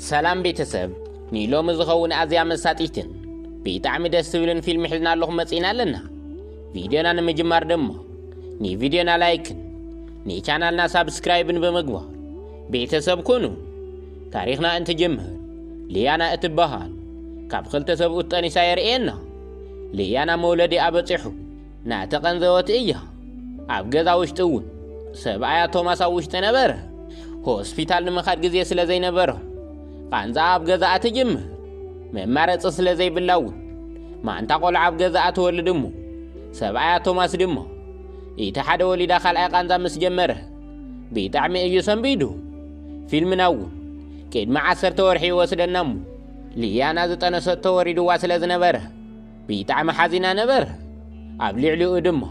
ሰላም ቤተሰብ፣ ንሎሚ ዝኸውን ኣዝያ መሳጢትን ብጣዕሚ ደስ ትብልን ፊልም ሒዝና ኣለኹም መጺና ኣለና። ቪድዮና ንምጅማር ድማ ንቪድዮና ላይክን ንቻናልና ሳብስክራይብን ብምግባር ቤተሰብ ኩኑ። ታሪኽና እንትጅምር፣ ሊያና እትበሃል ካብ ክልተ ሰብኡት ጠኒሳ የርእየና። ሊያና መውለዲ ኣበጺሑ ናተቐንዘወት እያ። ኣብ ገዛ ውሽጢ እውን ሰብኣያ ቶማስ ኣብ ውሽጢ ነበረ። ሆስፒታል ንምኻድ ግዜ ስለ ዘይነበሮ፣ ቃንዛኣ ኣብ ገዛኣ ትጅምር። መማረፂ ስለ ዘይብላ እውን ማንታ ቆልዓ ኣብ ገዛኣ ትወልድ እሞ፣ ሰብኣያ ቶማስ ድማ እቲ ሓደ ወሊዳ ካልኣይ ቃንዛ ምስ ጀመረ፣ ብጣዕሚ እዩ ሰንቢዱ። ፊልምና እውን ቅድሚ ዓሰርተ ወርሒ ይወስደና እሞ፣ ሊያና ዝጠነሰቶ ወሪድዋ ስለ ዝነበረ፣ ብጣዕሚ ሓዚና ነበረ። ኣብ ልዕሊኡ ድማ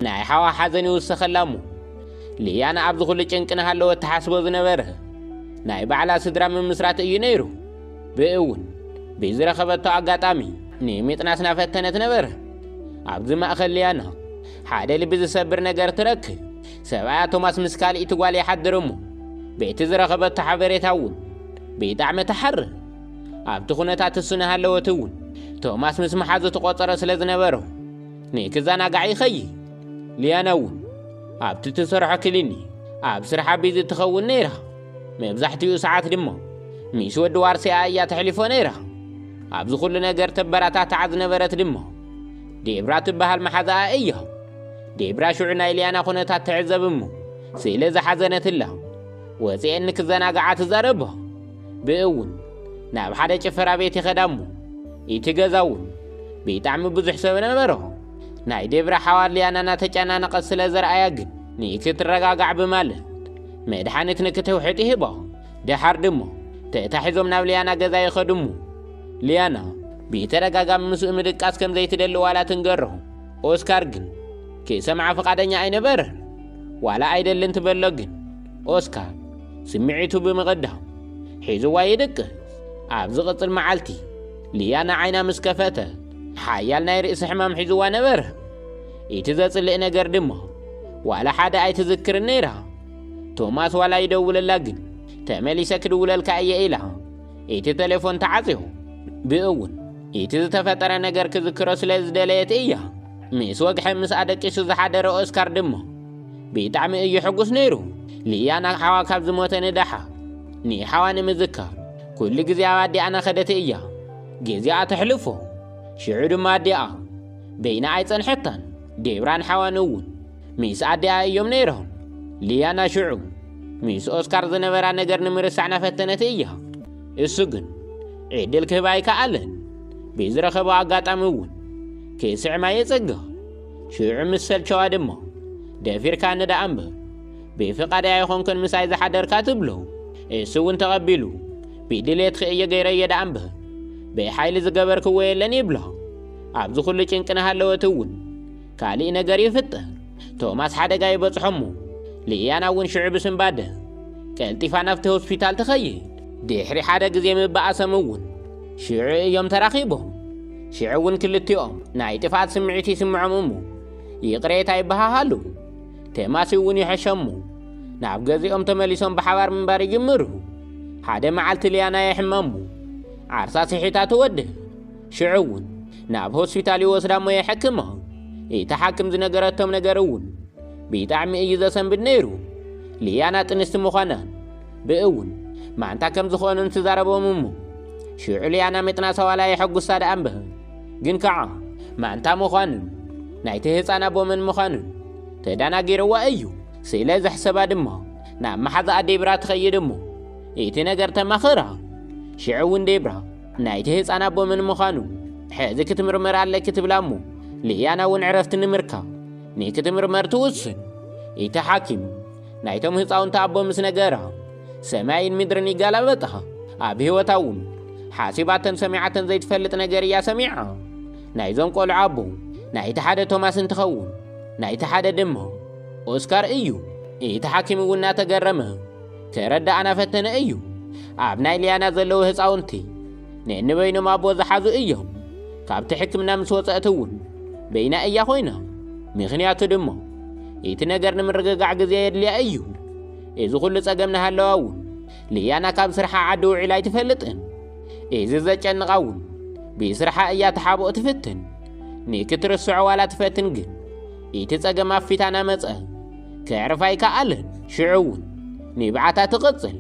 ናይ ሓዋ ሓዘን ይውሰኸላ እሞ፣ ሊያና ኣብዚ ኩሉ ጭንቂ እናሃለወት ትሓስቦ ዝነበረ ናይ ባዕላ ስድራ ምምስራት እዩ ነይሩ። ብእውን ብዝረኸበቶ ኣጋጣሚ ንምጥናስ እናፈተነት ነበረ። ኣብዚ ማእከል ሊያና ሓደ ልቢ ዝሰብር ነገር ትረክብ። ሰብኣያ ቶማስ ምስ ካልኢቲ ጓል ይሓድር እሞ፣ በቲ ዝረኸበቶ ሓበሬታ እውን ብጣዕሚ ትሓርም። ኣብቲ ኩነታት እሱ እናሃለወት እውን ቶማስ ምስ መሓዙ ትቆጸሮ ስለ ዝነበሮ፣ ንክዘናጋዕ ይኸይድ። ሊያና እውን ኣብቲ ትሰርሖ ክሊኒ ኣብ ስርሓ ቢዚ ትኸውን ነይራ። መብዛሕትኡ ሰዓት ድማ ምስ ወዲ ዋርሲኣ እያ ተሕልፎ ነይራ። ኣብዚ ኩሉ ነገር ተበራታታዓ ዝነበረት ድማ ዴብራ ትበሃል መሓዛኣ እያ። ዴብራ ሽዑ ናይ ሊያና ኩነታት ትዕዘብ እሞ፣ ስለ ዝሓዘነትላ፣ ወፂኤን ንክዘናግዓ ትዛረቦ። ብእውን ናብ ሓደ ጭፈራ ቤት ይኸዳ እሞ፣ እቲ ገዛ እውን ብጣዕሚ ብዙሕ ሰብ ነበሮ። ናይ ዴብራ ሓዋር ሊያና እናተጨናነቐት ስለ ዘርኣያ ግን፣ ንክትረጋጋዕ ብማለት መድሓኒት ንክትውሕጥ ይህቦ። ደሓር ድማ ተታሒዞም ናብ ሊያና ገዛ ይኸዱ እሞ፣ ሊያና ብተደጋጋሚ ምስኡ ምድቃስ ከም ዘይትደሊ ዋላ ትንገሮ። ኦስካር ግን ክሰምዓ ፍቓደኛ ኣይነበረን። ዋላ ኣይደልን ትበሎ ግን፣ ኦስካር ስምዒቱ ብምቕዳም ሒዝዋ ይድቅስ። ኣብ ዝቕጽል መዓልቲ፣ ሊያና ዓይና ምስ ከፈተት፣ ሓያል ናይ ርእሲ ሕማም ሒዝዋ ነበረ። እቲ ዘጽልእ ነገር ድማ፣ ዋላ ሓደ ኣይትዝክርን ነይራ። ቶማስ ዋላ ይደውለላ ግን፣ ተመሊሰ ክድውለልካ እየ ኢላ፣ እቲ ቴሌፎን ተዓጽዩ። ብእውን፣ እቲ ዝተፈጠረ ነገር ክዝክሮ ስለ ዝደለየት እያ። ምስ ወግሐ ምስ ኣደቂሱ ዝሓደረ ኦስካር ድማ፣ ብጣዕሚ እዩ ሕጉስ ነይሩ። ሊያና ሓዋ ካብ ዝሞተ ንደሓር፣ ንሓዋ ንምዝካር፣ ኩሉ ግዜ ኣብ ኣዲኣ እናኸደት እያ ግዜኣ ተሕልፎ። ሽዑ ድማ ኣዲኣ በይና ኣይጸንሐታን። ዴብራን ሓዋን እውን ምስ ኣዲኣ እዮም ነይሮም። ሊያና ሽዑ ምስ ኦስካር ዝነበራ ነገር ንምርሳዕ እናፈተነት እያ። እሱ ግን ዕድል ክህባ ኣይከኣለን። ብዝረኸቦ ኣጋጣሚ እውን ክስዕማ ይጽገ። ሽዑ ምስ ሰልቸዋ ድማ፣ ደፊርካኒ ደኣ እምበር፣ ብፍቓደይ ኣይኾንኩን ምሳይ ዝሓደርካ ትብሎ። እሱ እውን ተቐቢሉ፣ ብድሌትኪ እየ ገይረዮ ደኣ እምበር፣ ብሓይሊ ዝገበርክዎ የለን ይብሎ። ኣብዚ ኩሉ ጭንቂ እናሃለወት እውን፣ ካሊእ ነገር ይፍጠር። ቶማስ ሓደጋ ይበጽሖ እሞ፣ ሊያና እውን ሽዑ ብስንባደ ቀልጢፋ ናብቲ ሆስፒታል ትኸይድ። ድሕሪ ሓደ ግዜ ምበኣሶም እውን ሽዑ እዮም ተራኺቦም። ሽዑ እውን ክልቲኦም ናይ ጥፍኣት ስምዒት ይስምዖም እሞ፣ ይቕሬታ ይበሃሃሉ። ቶማስ እውን ይሕሸ እሞ፣ ናብ ገዚኦም ተመሊሶም ብሓባር ምንባር ይጅምሩ። ሓደ መዓልቲ ሊያና የሕማ እሞ፣ ዓርሳ ስሒታ ትወድቕ። ሽዑ እውን ናብ ሆስፒታል ይወስዳ እሞ የሐክማ። እቲ ሓኪም ዝነገረቶም ነገር እውን ብጣዕሚ እዩ ዘሰንብድ ነይሩ። ሊያና ጥንስቲ ምዃናን ብእውን ማንታ ከም ዝኾኑን ትዛረቦም እሞ፣ ሽዑ ሊያና ምጥናሳ ዋላ የሐጉሳ ደኣ እምበር፣ ግን ከዓ ማንታ ምዃኑን ናይቲ ህፃን ኣቦ መን ምዃኑን ተደናጊርዋ እዩ። ስለ ዘሕሰባ ድማ ናብ መሓዛኣ ዴብራ ትኸይድ እሞ፣ እቲ ነገር ተማኽራ። ሽዑ እውን ዴብራ ናይቲ ህፃን ኣቦ መን ምዃኑ ሕዚ ክትምርመር ኣለኪ ትብላ እሞ፣ ሊያና እውን ዕረፍቲ ንምርካብ ንክትምርመር ትውስን። እቲ ሓኪም ናይቶም ህፃውንቲ ኣቦ ምስ ነገራ፣ ሰማይን ምድርን ይገላበጣ። ኣብ ህይወታ እውን ሓሲባተን ሰሚዓተን ዘይትፈልጥ ነገር እያ ሰሚዓ። ናይዞም ቆልዑ ኣቦ ናይቲ ሓደ ቶማስ እንትኸውን፣ ናይቲ ሓደ ድማ ኦስካር እዩ። እቲ ሓኪም እውን እናተገረመ ከረዳኣና ፈተነ እዩ። ኣብ ናይ ሊያና ዘለዉ ህፃውንቲ ነንበይኖም ኣቦ ዝሓዙ እዮም። ካብቲ ሕክምና ምስ ወፀእት እውን በይና እያ ኮይና። ምኽንያቱ ድማ እቲ ነገር ንምርግጋዕ ግዜ የድልያ እዩ። እዚ ኩሉ ፀገም እናሃለዋ እውን ሊያና ካብ ስርሓ ዓዲ ውዒላ ኣይትፈልጥን። እዚ ዘጨንቓ እውን ብስርሓ እያ ትሓብኦ ትፍትን። ንክትርስዖ ዋላ ትፈትን፣ ግን እቲ ጸገም ኣብ ፊታ እናመጸ ከዕርፋ ኣይከኣለን። ሽዑ እውን ንብዓታ ትቕጽል።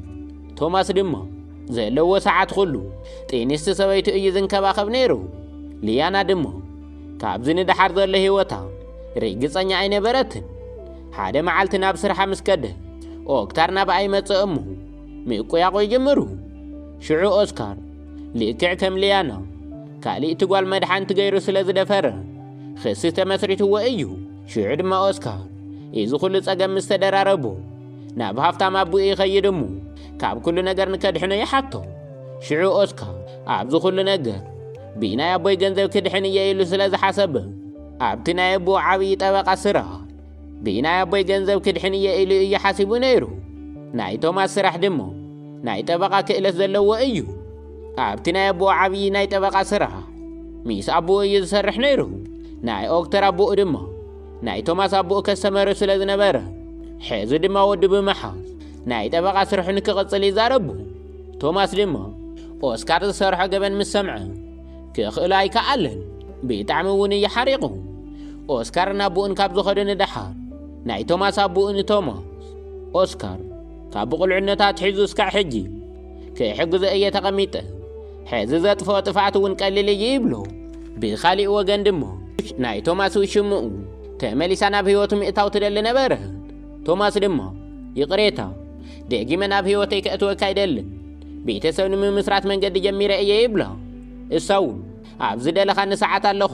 ቶማስ ድማ ዘለዎ ሰዓት ኩሉ ጥንስቲ ሰበይቱ እዩ ዝንከባኸብ ነይሩ። ሊያና ድማ ካብዚ ንደሓር ዘሎ ህይወታ ርግጸኛ ኣይነበረትን። ሓደ መዓልቲ ናብ ስርሓ ምስ ከደ፣ ኦክታር ናብኣ ይመጽእ እሞ ምቁያቑ ይጅምሩ። ሽዑ ኦስካር ልክዕ ከም ሊያና ካልእቲ ጓል መድሓንቲ ገይሩ ስለ ዝደፈረ ክሲ ተመስሪትዎ እዩ። ሽዑ ድማ ኦስካር እዚ ኩሉ ጸገም ምስ ተደራረቦ ናብ ሃፍታም ኣቦኡ ይኸይድ እሞ ካብ ኩሉ ነገር ንከድሕኖ ይሓቶ። ሽዑ ኦስካር ኣብዚ ኩሉ ነገር ብናይ ኣቦይ ገንዘብ ክድሕን እየ ኢሉ ስለ ዝሓሰበ ኣብቲ ናይ ኣቦኡ ዓብዪ ጠበቓ ስራሕ ብናይ ኣቦይ ገንዘብ ክድሕን እየ ኢሉ እዩ ሓሲቡ ነይሩ። ናይ ቶማስ ስራሕ ድማ ናይ ጠበቓ ክእለት ዘለዎ እዩ። ኣብቲ ናይ ኣቦኡ ዓብዪ ናይ ጠበቓ ስራሕ ምስ ኣቦኡ እዩ ዝሰርሕ ነይሩ። ናይ ኦክተር ኣቦኡ ድማ ናይ ቶማስ ኣቦኡ ከስተመሩ ስለ ዝነበረ፣ ሕዚ ድማ ወዱ ብምሓዝ ናይ ጠበቓ ስርሑ ንክቕጽል ይዛረቡ። ቶማስ ድማ ኦስካር ዝሰርሖ ገበን ምስ ሰምዐ ክኽእሎ ኣይከኣለን። ብጣዕሚ እውን እዩ ሓሪቑ። ኦስካርን ኣቦኡን ካብ ዝኸዱ ንደሓር ናይ ቶማስ ኣቦኡ ንቶማስ፣ ኦስካር ካብ ብቑልዕነቱ ኣትሒዙ እስካዕ ሕጂ ክሕግዞ እየ ተቐሚጠ። ሕዚ ዘጥፍኦ ጥፍኣት እውን ቀሊል እዩ ይብሎ። ብኻሊእ ወገን ድማ ናይ ቶማስ ውሽምኡ ተመሊሳ ናብ ህይወቱ ምእታው ትደሊ ነበረት። ቶማስ ድማ ይቕሬታ፣ ደጊመ ናብ ህይወተይ ከእትወካ ኣይደልን፣ ቤተሰብ ንምምስራት መንገዲ ጀሚረ እየ ይብላ። እሳ እውን ኣብ ዝደለኻኒ ሰዓት ኣለኹ፣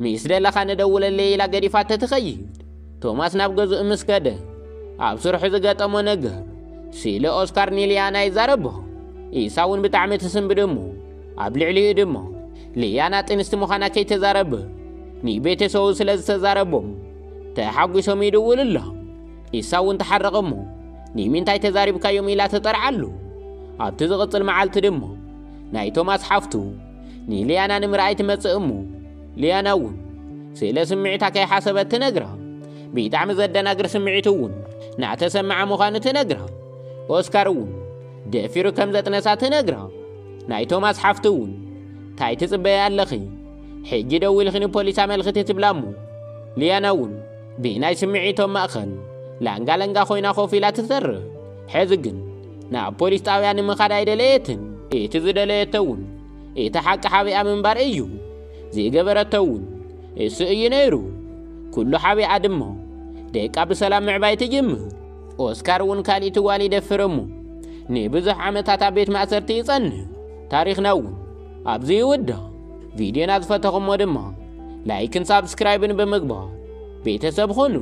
ምስ ደለኻ ንደውለለይ ኢላ ገዲፋቶ ትኸይድ። ቶማስ ናብ ገዝኡ ምስ ከደ ኣብ ስርሑ ዝገጠሞ ነገር ስለ ኦስካር ንሊያና ይዛረቦ። ኢሳ እውን ብጣዕሚ ትስንብድ እሞ ኣብ ልዕሊኡ ድማ ሊያና ጥንስቲ ምዃና ከይተዛረበ ንቤተሰቡ ስለ ዝተዛረቦም ተሓጒሶም ይድውሉላ። ኢሳ እውን ተሓረቐ እሞ ንምንታይ ተዛሪብካዮም ኢላ ተጠርዓሉ። ኣብቲ ዝቕጽል መዓልቲ ድማ ናይ ቶማስ ሓፍቱ ንሊያና ንምርኣይ ትመጽእ እሞ ሊያና እውን ስለ ስምዒታ ከይሓሰበት ትነግራ። ብጣዕሚ ዘደናግር ስምዒት እውን ናተሰምዓ ምዃኑ ትነግራ። ኦስካር እውን ደፊሩ ከም ዘጥነሳ ትነግራ። ናይ ቶማስ ሓፍቲ እውን ታይ ትጽበያ ኣለኺ? ሕጂ ደው ኢልኺ ንፖሊስ ኣመልኽቲ ትብላ እሞ ሊያና እውን ብናይ ስምዒቶም ማእኸል ላንጋ ለንጋ ኮይና ኮፍ ኢላ ትተርፍ። ሕዚ ግን ናብ ፖሊስ ጣብያ ንምኻድ ኣይደለየትን። እቲ ዝደለየቶ እውን እቲ ሓቂ ሓቢኣ ምንባር እዩ። ዝገበረቶ እውን እሱ እዩ ነይሩ። ኩሉ ሓቢኣ ድማ ደቃ ብሰላም ምዕባይ ትጅምር። ኦስካር እውን ካልእቲ ጓል ይደፍር እሞ ንብዙሕ ዓመታት ኣብ ቤት ማእሰርቲ ይጸንሕ። ታሪኽና እውን ኣብዚ ይውዳእ። ቪድዮና ዝፈተኹሞ ድማ ላይክን ሳብስክራይብን ብምግባር ቤተሰብ ኹኑ።